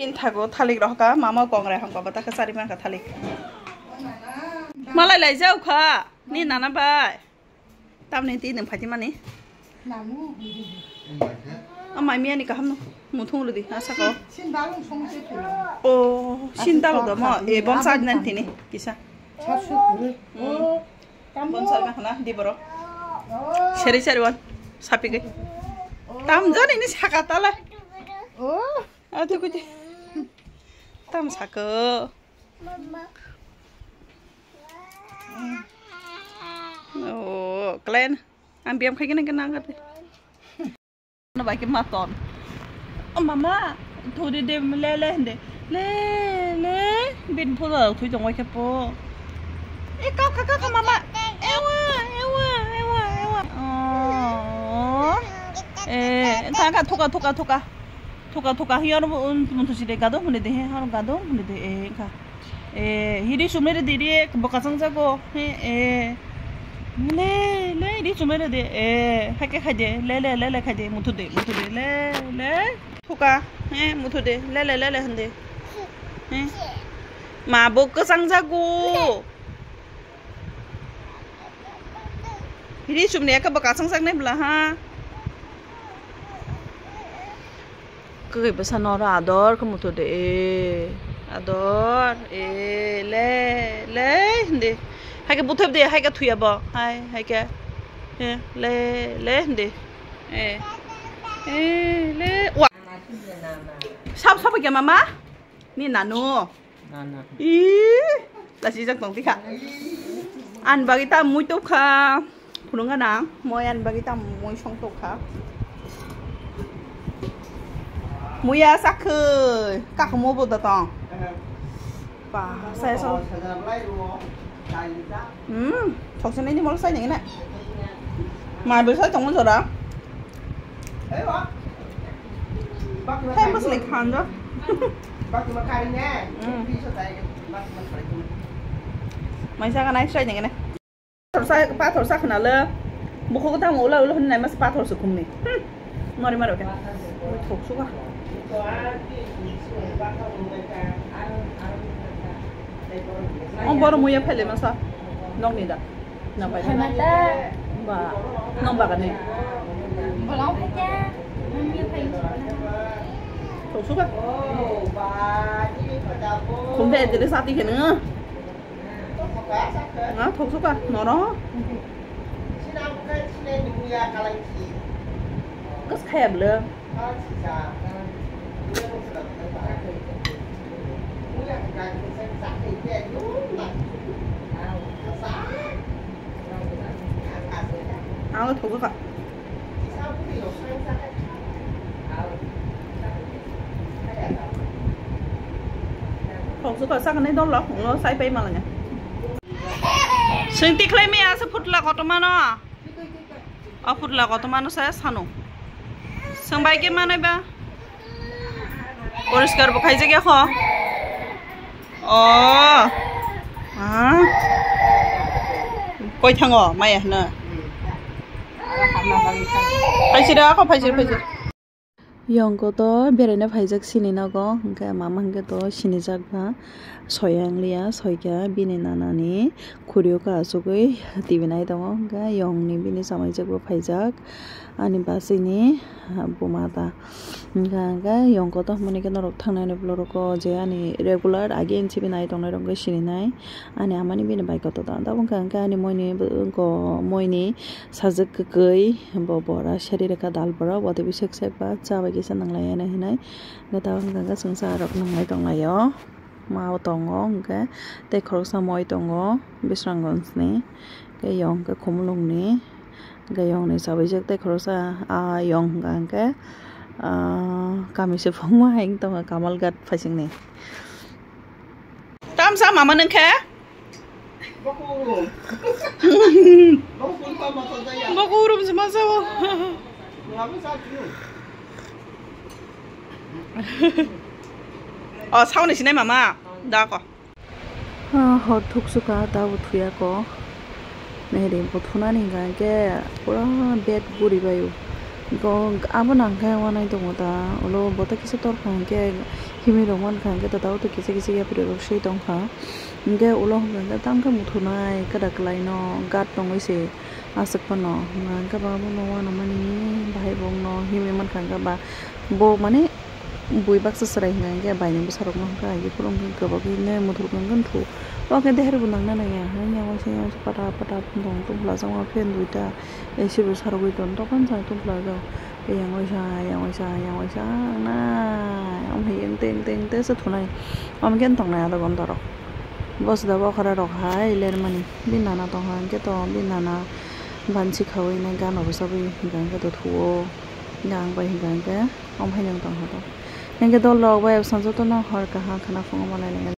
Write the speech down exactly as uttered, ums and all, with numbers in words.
Pin thago thalik rohka, mama kongrai hongka bata khe chari mankha thalik. Malai lai jau kha, ni nana bai. Tamni ti nang phaji mani. Nanu. Amai miya ni kaham no. Muthung rudi, asa ko. Sin dalung song se tu. O, sin dalu do mo. E, bon sa nan tini, kisa. Sasu kuru. Hmm. Bonsal na khana di borok. Seri seri wan sapi gai. Tam jani ni saka tala. Oh. Atu kuji. Tam saka. Oh, kalian ambiam khai kena kena angkat. Ano bai khe ma ton. O mama, thudi de le le hinde. Le le, bin photo rok thui tongoi khe po. E kau kha kau kha mama. Ewa, ewa, ewa, ewa. Oh. Eh, thang kha thuka thuka thuka. Thuka thuka hiyo no mun thu si de gado hune de he, haro gado hune de e kha. Eh, hiri sumere diri, bwkha changjago. He, eh. Le, le, hiri sumere de. Eh, haike khaide. Le, le, le, le, khaide. Muthu de, muthu de. Le, le. Thuka. He, muthu de. Le, le, le, le, hande. He. Ma, bwkha changjago. Hiri sumni aka bwkha changjak nai bla ha. Kwbwi bwsa noro ador khe muthur de, e, ador, e, le, le, hindi. Haikhe buthep de, haikhe thuya bo, hai, haikhe, e, le, le, hindi. E, e, le, wa. Sab, sab khe mama? Ni nanu. Nana. Ih, lasijak tong tikha. An bagwi ta mui tokha. Phunung gana, moi an bagwi ta mui song tokha. Muya sakhe, kakhumo bo da tong. Ba, saya so. Hmm, thoksa nini mol sai nini na. Ma, bwsai tongma jora. Hai, bwsai khan jo. Hmm. Mai sa ganai sai nini na. Pathor sa, pathor sa khna le. Bukhuk tamo ula ula hwnwi nai mas pathor se khumni. Hmm. Mari mari khe. Thok suka. O boro muya phele masa. Nokni da. Na pai. Ba. Nong bagani. Bolong phaikya. Muya phai. Thok suka. Khumde edile sati khene. Nga thok suka noro. Kas khaya bwle. Ang thok suka. Thok suka sakni dol rok, no sai pai malanya. Sing tiklai mi asa phutla kotorma no. O phutla kotorma no saya sanu. Sing bai ke manai ba. Poriskar bo khaijak ya kho. O. Ah. Koi thango maya hwno. Phaisir ako phaisir phaisir. Yongko to beraina phaijak sini nogo, hwnkhe mama hwnkhe to sinijak ba soya wngliya, soikha bini nanani khuri o kasugwi tibinai tongo, hwnkhe yongni bini chamaijak bo phaijak ani bachini buma ta. Hwnkhe hwnkhe yongko to hwnmani khe norok thangnai ni vlog o je ani regular age nchibinai tongnai rok hwnkhe sininai ani amani bini bai koto ta. Tabuk hwnkhe ani moini bwkha moini sajwk kwkwi bo bora seri rwkha dal borok watwi bisek sek ba cha bai kisa nwnglai ya hinwi hwnkhe tabuk hwnkhe chwngsa rok nwnglai tonglaio. Ma o tongo hwnkhe tei khoroksa moi tongo Bisramganj ni, tei yong hwnkhe Khumulwng ni, hwnkhe yong ni chawijak tei khoroksa a yong hwnkha hwnkhe ah kami se phungma hai wng tongkha Kamalghat phaising ni. Tamsa mama nwng khe? Bokurum se ma sao. O, sauni sinai mama. Da ko. Ah, hor thuksuka, tabuk thuya ko. Nai ri bo thunani hwnkha hwnkhe pura bed guribaio. Bo abo nang khe wanai tongo ta, ulo bo tei kisa torkha hwnkhe Himwi rok mankha hwnkhe tata o twi kisa kisa yapri rok se tongkha. Hwnkhe ulo hwnkha hwnkhe tamo khe muthunai kwrak kwlaino guard tongwi se aswk phano. Hwnkha hwnkhe ba bono uanamani bahai bo wngno himwi mankha hwnkhe ba bo mane bui baksa chwrai hwnkha hwnkhe baini bwsarokno hwnkha hwnkhe phuru hwnkhe kwbak hwnwi muthurkha hwnkhe thu. O khe deher bo nangna nangya hwnwi yang waisa yang waisa pata pata phunukgo tongphla jang o fan duita. A C bo sarogwi ton dophano jang tongphla jang. Yang waisa, yang waisa, yang waisa, nai. Omo hai yang teng, teng, teng se thunai. Omo khe tongnai ado gonda rok. Bo se da bokhora rok hai lermani. Bini nana tongkha, hwnkhe to bini nana bansi khaui nai gana rwchabwi hwnkha hwnkhe to thuo. Yang bai hwnkha hwnkhe omo hai nang tongkha to. Hwnkhe dol rok bai bwskango jotono hor kaham khwna phungo malai nai.